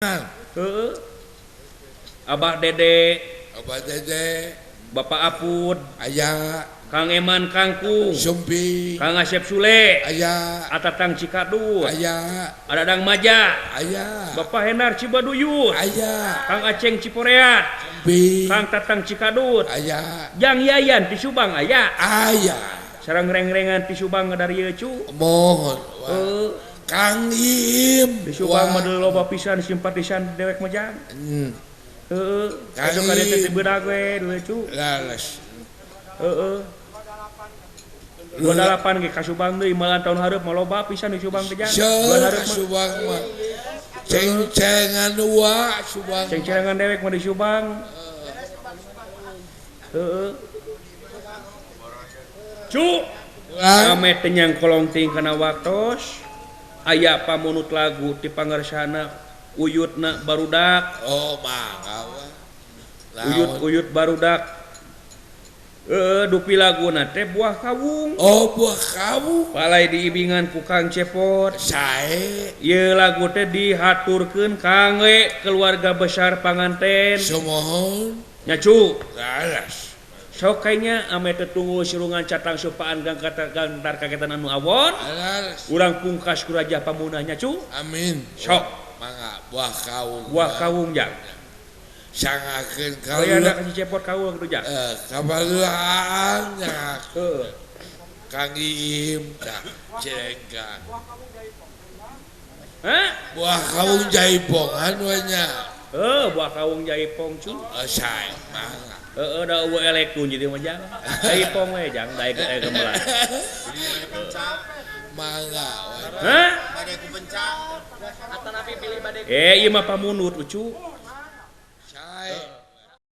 Heeh. Abah Dede, Abah Dede, Bapak Apud, aya, Kang Eman Kangkung, Sumpi, Kang Asep Sule, aya, Atatang Cikadut, aya, Adadang Maja, aya, Bapak Henar Cibaduyut, aya, Kang Aceng Ciporeat, Sumpi, Kang Tatang Cikadut, aya, Jang Yayan ti Subang aya, aya, sareng reng-rengan ti Subang dari ieu cu. Mohon. Heeh. Kang Iim di Subang mah loba pisan simpatisan dewek mah jang. Heeh, Kang asup ka dieu teh Iim. teh beunag we deui cu. Lales. Heeh. 28 ge ka Subang deui malah tahun hareup mah loba pisan di Subang teh jang. Seueur Bulan hareup ka mah. Subang mah. Ceng-cengan wa Subang. Ceng-cengan dewek mah di Subang. Heeh. Cu, ame teh nyang kolong ting kana waktos. Aya pamunut lagu ti pangersana uyutna barudak. Oh, mangga. Uyut-uyut barudak. Dupi laguna teh buah kawung. Oh, buah kawung. Palai diibingan ku Kang Cepot. Sae. Ieu lagu teh dihaturkeun kangge keluarga besar panganten. Sumohon. Nya cu. Laras. Sok kayaknya ame teh tunggu sirungan catang supaan gang kata gantar kagetan anu awon. Laras. Urang pungkas ku Raja Pamunahnya cu. Amin. Sok. Mangga buah kawung. Buah kawung jang. Sangakeun Oh, iya, kaula. ada kasih cepot kawung tuh jang. Kabaluaan nya. Heeh. Kang Iim tah cengkang. Hah? Buah kawung jaipongan we nya. Heuh, buah kawung jaipong cu. Sae mangga. Heeh, da eueuh elek tuh jadi mah jang. Jaipong we jang, daek aya gamelan. Mangga we. Hah? Bade ku bencang. Atanapi pilih bade. Ieu mah pamunut ucu. Sae.